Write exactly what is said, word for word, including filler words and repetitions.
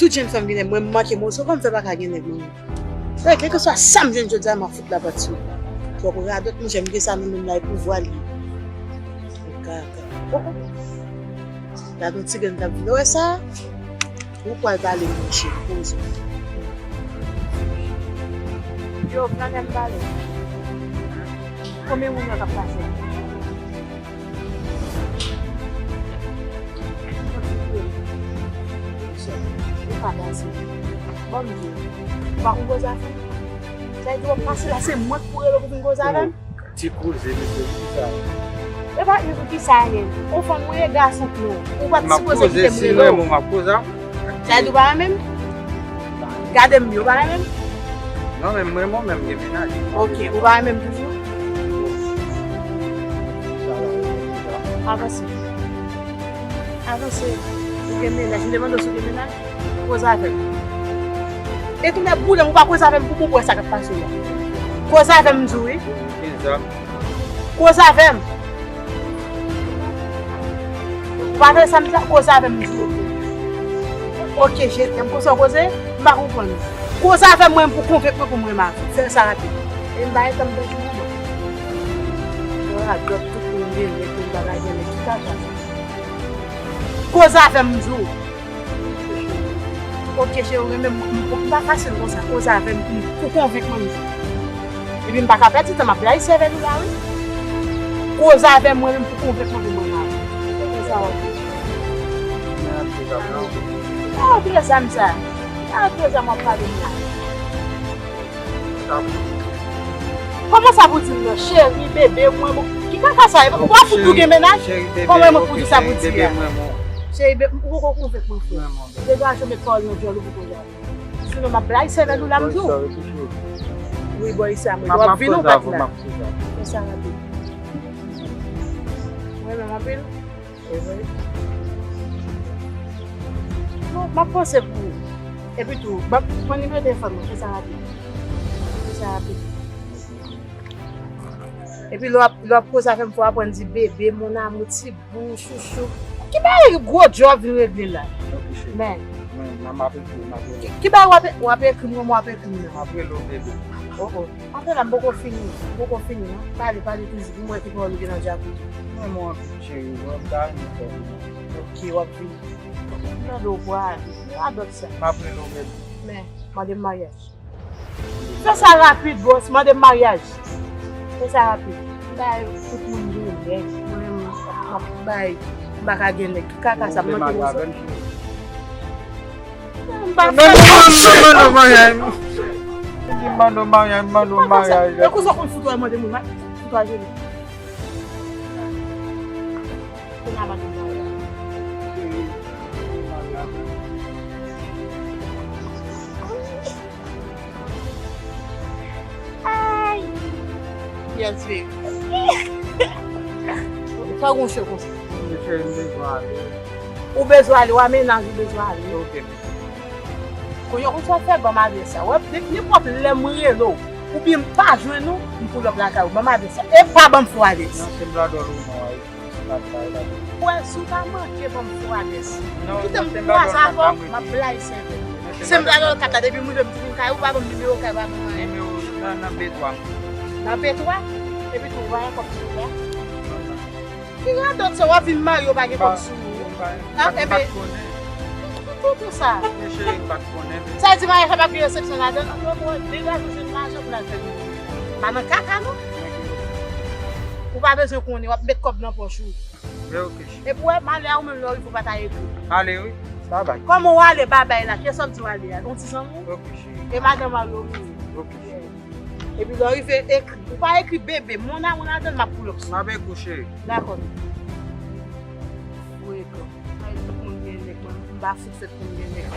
Tout jèn fanm gen nèg, mwen m manke mwen, se kòman m fè pa ka gen nèg mwen menm. Frè, kèlkeswa sa m jwenn jodi a, m ap fout lapat sou li. Twòp radòt, monchè, m gen sa nan men m la, e pouvwa li ye. Kaka. Oh, oh. Gade yon ti grenn k ap vin. Ou wè sa? Ou pral pale, monchè, poze. Yo, gade m pale. Konbyen moun yo k ap pase? Ou pa pase. Bon, m di w, ou pa konn koze avè m. Sa vle di w ap pase la, se mwen k pou rele w pou vin koze avè m? Ti koze, mesye, pou ki sa? E pa yon pou ki sa, men. Ou fanm, ou ye gason tou. Ou pa t sipoze kite m rele w. M ap koze, si m renmen w, m ap koze avè w. Sa vle di w pa renmen m? Gade m byen, ou pa renmen m? Non, men m renmen w, men m gen mennaj. Ok, ou pa renmen m toujou? Avanse. Avanse. Ou gen mennaj. M te mande w si w gen mennaj? Koze avè m. E kounye a boule m, ou pa koze avè m pou m wè sa k ap pase la. Koze avè m, m di w, wi. Koze avè m. Ou pa tande sa m di a? Koze avè m, m di w. Ok, je t'aime. Konsa w koze? M pa konprann. Koze avè m, mwen, pou konvenk mwen pou m renmen avè w. Fè sa rapid. E m pa gentan pèdi moman. Radòt, tout moun gen nèg, tout bagay gen nèg, tout afè sa. Koze avè m, m di w. Ok, cheri, ou renmen m, m, m pa fasil konsa. Koze avè m pou, pou konvenk mwen, m di. Epi m pa ka pèdi tan, m ap blayi sèvèl ou la, wi. Koze avè m, mwen menm, pou konvenk mwen, mwen la. Konsa, w ap di. Ah, trè zam sa. Ah, trè zam w ap pale m la. Kòman sa pou di m nan? Cheri, bebe, mwen, bon. Ki kaka sa ye? Ou pa fout ou gen mennaj? Kòman mwen pou di sa pou di a? Cheri, bebe, ou poko konvenk mwen, frè. Degaje w, met pawòl nan djòl ou pou koze avè m. Sinon, m ap blayi sèvèl ou la, m di w. Wi, bò isi a, mwen. W ap vin ou pa t la? Fè sa rapid. Ou renmen m anpil? Bon, m ap panse pou ou. Epi tou, ban m, pran nimewo telefòn mwen, fè sa rapid. Fè sa rapid. Epi lè w ap, lè w ap koze avè m, fò w aprann di bebe, mon amour, ti bou, chouchou. Ki bagay gwo djòb vin regle la? Men. Ki, ki bagay w ap, w ap ekri m, w ap ekri m nan? M ap rele w bebe. Oh, oh. Apre la, m poko fini, m poko fini, non. Pale, pale toujou, pou m wè ki pawòl ou gen nan djakout ou. Mwen, mwen anpil, cheri, mwen, m ta renmen fè vini. Ok, w ap vini. M tande w pral. Radòt sa. M ap rele w, bebe. Men, mande m maryaj. Fè sa rapid, bòs, mande m maryaj. Fè sa rapid. M bay tout moun gen nèg, mwen menm, m ap bay, m pa ka gen nèg. Ki kaka sa, m manke konsa. M pa fè. Mande w maryaj. Li mande w maryaj, mande w maryaj. E konsa w konn fout wè mande moun, fout wè jeni. Kounye a mande w maryaj. Ay! Yes, baby. Sa w gon chè konsa? Cheri, m bezwen ale. Ou bezwen ale, w a mennaj ou bezwen ale. Ok, baby. Kounye a, konsa w fè ban m adrès la. Wè, nenpòt lè m rele w, oubyen m pa jwenn ou, m pull up lakay ou. Ban m adrès la. E pa ban m fo adrès. Non, se m la dòl ou non, ay. Ou wè, si w ta manke ban m fo adrès. Kite m kwaze avè w, m ap blayi sèvèl. Se m ta dòl kat la, depi m rive m di vin kay ou, pa ban m nimewo kay, pa ban m anyen. Nimewo nan, nan B twa. Nan B twa? Epi tou, ou pa gen kòb sou ou la? Ki radòt sa, w ap vin marye, ou pa gen kòb sou ou? Ah, enben, tou, tou, tou sa. Sa di maryaj la p ap gen resepsyon ladan l? Degaje w jwenn lajan pou n al fè l. Pa nan kaka, non. Ou pa bezwen konnen, w ap met kòb nan pòch ou. Men ok, cheri. Epi w wè, m ale a, ou menm lè w rive ou pa ta ekri. Ale wi. Babay. Kòman w ale, babay la? Kiyès w ap di w ale a? Yon ti zanmi w? Ok, cheri. E madanm mari w ou ye? Ok, cheri. Epi lè w rive, ekri. Ou pa ekri bebe, mon amour ladan l, m ap pull up sou ou. M ap ekri w, cheri. Dakò. Frekan. Ay, tout moun gen nèg, mwen, m pa fout fèt pou m gen nèg.